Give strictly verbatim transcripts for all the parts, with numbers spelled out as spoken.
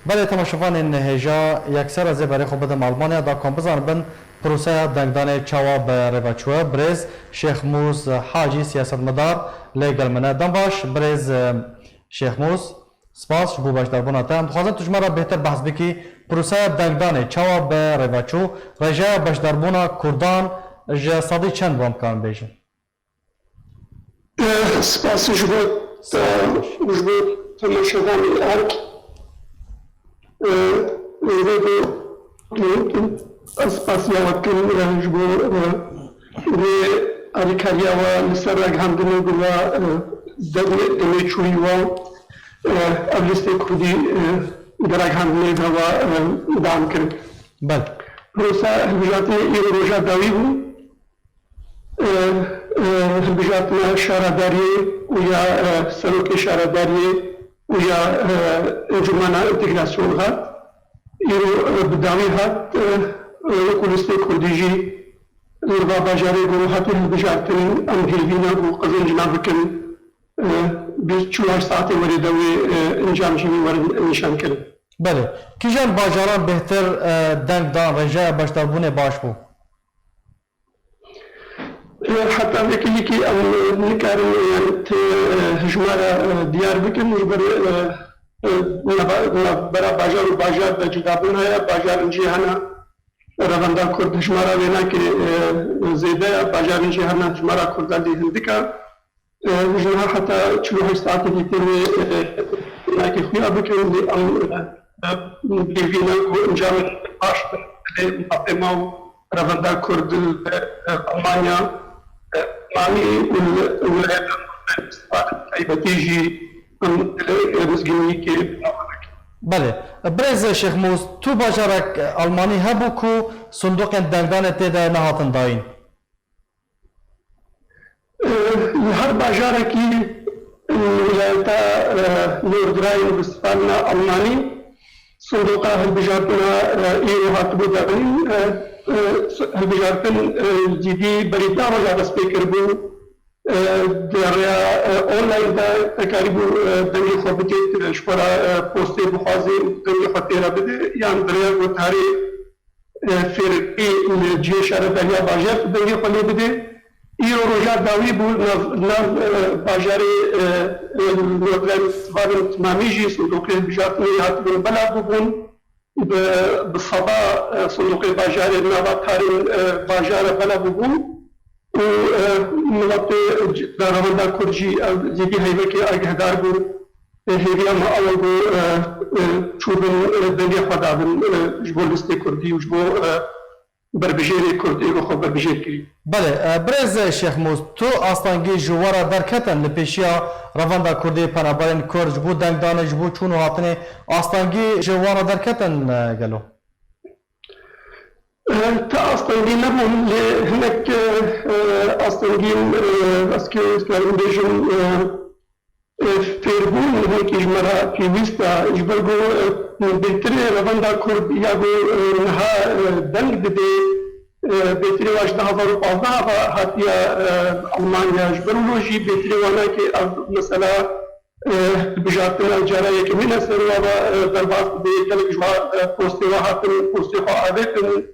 Belê, temaşevanên hêja, yekser ez ê berê xwe bidim Almanya, da ku em bizanibin proseya dengdanê çawa bi rê ve çûye. Birêz Şêxmûs Hacî, siyasetmedar, li gel min e. Dem baş, birêz, e, Şêxmûs, spas ji bo beşdarbûna te. Em dixwazin tu ji me re bêhtir behs bikî, proseya dengdanê çawa bi rê ve çû, rêjeya beşdarbûna Kurdan ji sedî çend bû, em karin bêjin? Eh, spas ji bo te û ji bo temaşevanên erk. Eh, ji bo ku ez spasiya we dikim, eh, ji bo, eh, vê alîkariya we li ser ragihandinê ku we, eh, demê, demê çûyî we, eh, ev lîstê kurdî, eh, di ragihandinê de we, eh, dam kirin. Belê. Prosa hilbijartinê îro roja dawî bû. e, e, hilbijartina şaredariyê û ya, e, serokê şaredariyê û ya, e, Encûmena Întegrasyon hat. Îro, e, bi dawî hat, e, e, wekî lîstê kurdî jî li va bajarê ku hate hilbijartin, em hêvî ne ku qezenc nabikin, e, bîst çil û heşt saetê werê de wê, e, encam jî wê werin nîşankirin. Belê. Kîjan bajaran bêhtir, e, deng dan, rêjeya beşdarbûnê baş bû? E, heta vekî yekî em, e, nikarin, e, yani, tê, e, hejmara, e, diyar bikin, ji ber, e, e, nava-, navbera bajar û bajar de cudabûn heye, bajarên cî hene, revenda kurd hejmara wê nake, e, zêde ye, bajarên cî hene hejmara kurda lê hindik e. E, ji niha heta çil û heşt saetê dîtê wê, e, nakê xuya bikin, lê em, e, e, bêvî ne ku encamê baş be, lê mafê me û revenda kurd li, e, Almanya, e, Almanî û li, û li taybetî jî em, e, mizgînîkê. Belê. Birêz Şêxmûs, tu bajarek Almanî hebû ku sindoqên dengdanê tê de nehatin dayîn? Li her bajarekî, e, wilayeta, e, Nordrhein-Westfalena Almanî, sindoqa hilbijartina, e, îro hatibû dayîn, e, e, hilbijartin, e, cîdî berî da roja dest pê kiribû, e, di rêya, e, online de te karîbû, e, dengê xwe bidît, e, ji xwe re, e, postê bixwazî dengê xwe tê re bidê, yan di rêya gotarê e, fêrkî li cihê şaredariya bajar tu dengê xwe lê bidê. Îro roja dawî bû nav, nav, e, bajarê, e, e, Nordrhein-Westfalen timamî jî sindoqê hilbijartinê hatibûn belav bûbûn. Bi, bi seba, e, sindoqê bajarê nava tarên, e, bajara belav bûbûn. Û, e, miletê c-, revenda kurd jî ev zêdî heyvekê aghdar bû. E, hêviya me ew e ku, e, e, çûbin, e, dengê xwe dabin, e, ji bo listê kurdî û ji bo, e, berbijêrê kurd ê ku xwe berbijêr kirî. Belê, e, birêz Şêxmûs, tu astengî ji we re derketin li pêşiya revenda kurdê, penaberên kurd, ji bo dengdanê, ji bo çûn û hatinê, astengî ji we re derketin, e, gelo? E, ti astengî nebûn, lê hinek, e, e, astengîn, e, ez kê ez karim bêjim, e, e, fêrbûn hinkî ji me re pêwîst e, ji ber ku, e, bêhtirê revenda kurd ya ku, e, niha, e, deng didê, e, bêhtirê wa ji du hazar û pazdeh ve hatiye, e, Almanya, ji ber wilo jî bêhtirê wa nake ev mesela, e, hilbijartina cara yekemîn e ser wa ve, e, derbas didê, gelek ji wa, e, postê wa hatin, postê xwe avêtin,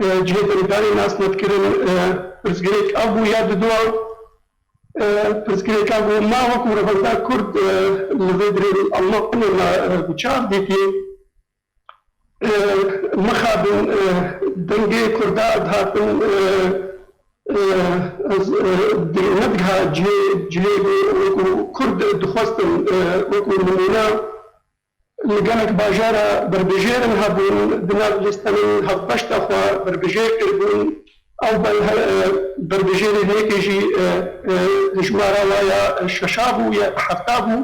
e, cihê dengdanê nas nedkirin, e, pirsgirêk ev bû ya diduwa, e, pirsgirêka ku ma wekû revenda kurd, e, li vê dirê Almanya me, e, bi çav dîtî. E, mixabin, e, dengê kurda dihatin, e, e, ez, e, di-, nedigiha cihê, cihê ku wekû kurd dixwestin, e, wekû nimûne li gelek bajara berbijêrin hebûn, di nav lîstenin hevbeşta xwe berbijêr kiribûn. Ew be-, e, berbijêrê nêkê jî, e, e, hijmara wa ya şeşa bû ya hefta bû.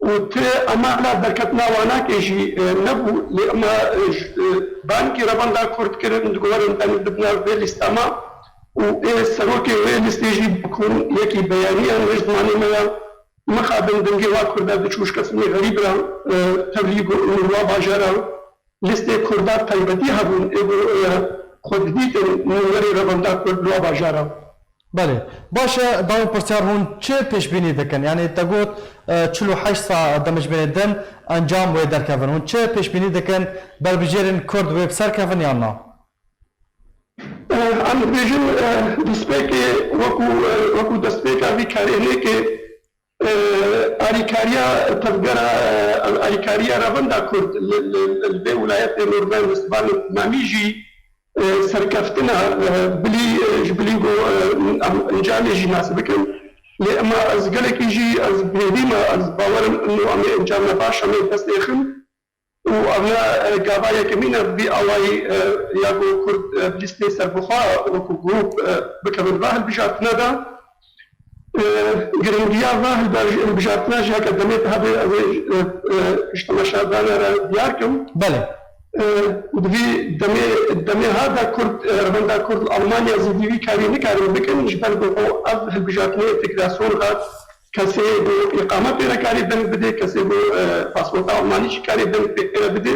Û ti emala derketina wanakê jî, e, nebû. Lê ema, e, ji, e, bankî revenda kurd kirin, digorin em dibine vê lîsta me. Û ê serokê wê lîstê jî bikun yekî beyaniyan wê ji zimanê me ya. Mixabin dengê wa kurda diçû ji kesimê xerîb re, e, tevlî got, li wa bajara lîstê kurda taybetî hebûn, ê ku, e, xwe didîtin nûnerê revenda kurd li wa bajara. Belê. Baş e, dawî pirsyar hûn çi pêşbînî dikin? Yanî te got E, çil û heşt saet demijbênê din encam wê derkevin. Hûn çi pêşbînî dikin, berbijêrên Kurd wê bi ser kevin yan na? E, em dibêjin, e, destpêkê wekû, e, wekû destpêka vî karê nêkê, e, alîkariya tevgera, e, alîkariya revenda Kurd li, li, li vê wilayetê Nordrhein-Westfalen namî jî e, serkeftina, e, bilî, e, ji bilî ku, e, em encamê jî nas bikin. Lê ema ez gelekî jî, ez hêvî me, ez bawer im ino em ê encame baş em ê dest nêxin. Û ev ne, e, gava yekemîn e vî awayî, e, ya ku Kurd, e, bi lîstê serbixwe wekû grûp, e, bikevin va hilbijartine de. E, giringiya va hilbij-, hilbijartina jî heke demê hebe ez ê, e, e, ji temaşevanê re diyar kim. Belê. E, di vî demê, demê ha de Kurd, e, revenda Kurd li Almanya zî vî, vî karî nikarin bikin, ji ber ku ev hilbijartinê întegrasyon hat kesê ku îqame pê re karê deng bidê, kesê ku, e, pasporta Almanî jî karê deng pê re bidê.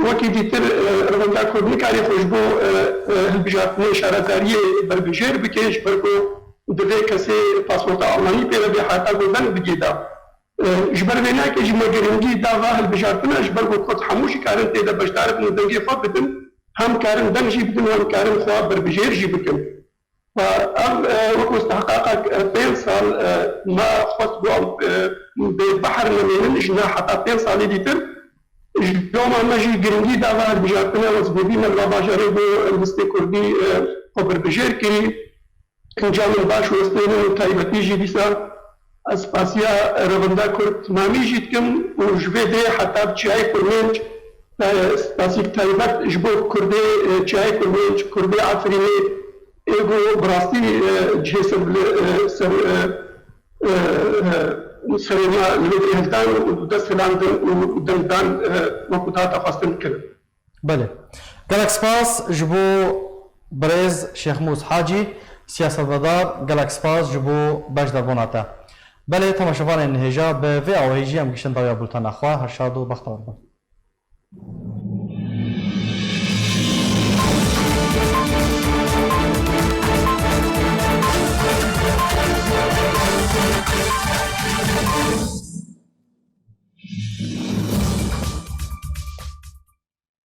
Wekî dîtir, e, revenda Kurd nikarê xwe ji bo, e, e, hilbijartinê şaredariyê berbijêr bike, ji ber ku divê kesê pasporta Almanî pê re bê heta ku deng bigê da. E, ji ber vê nake jî me giringî da va hilbijartina, ji ber ku Kurd hemû jî karin tê de beşdar bin û dengê xwe bidin, hem karin deng jî bidin û hem karin xwe berbijêr jî bikin. Ev, e, wekî istihqaqek, e, pênc sal, e, me xwest ku ew, e, bê behr nemênin, ji ne heta pênc salî dîtir. Ji doma me jî giringî da va hilbijartine, ez hêvî me li va bajarê bû, e, listê kurdî, e, xwe birbijêr kirî. Encamên baş westênin û taybetî jî dîsa ez spasiya revenda Kurd namî jî dikim û ji vê dê heta bi çiyayê Kurmênc, e, spasîk taybet ji bo Kurdê, e, çiyayê Kurmênc, Kurdê Efrînê, ê ku bi rastî, e, cihê ser, e, ser, e, e, e, serê me li vê dê hildan û dest hilandin û dengdan, e, wekû dihate xwestin kirin. Belê. Gelek spas ji bo birêz Şêxmûs Hacî, siyasetmedar, gelek spas ji bo beşdarbûna te. Belê, temaşevanên hêja, bi vê awahî jî em giştin dawiya bultena xwe. Her şad û bextewar bin.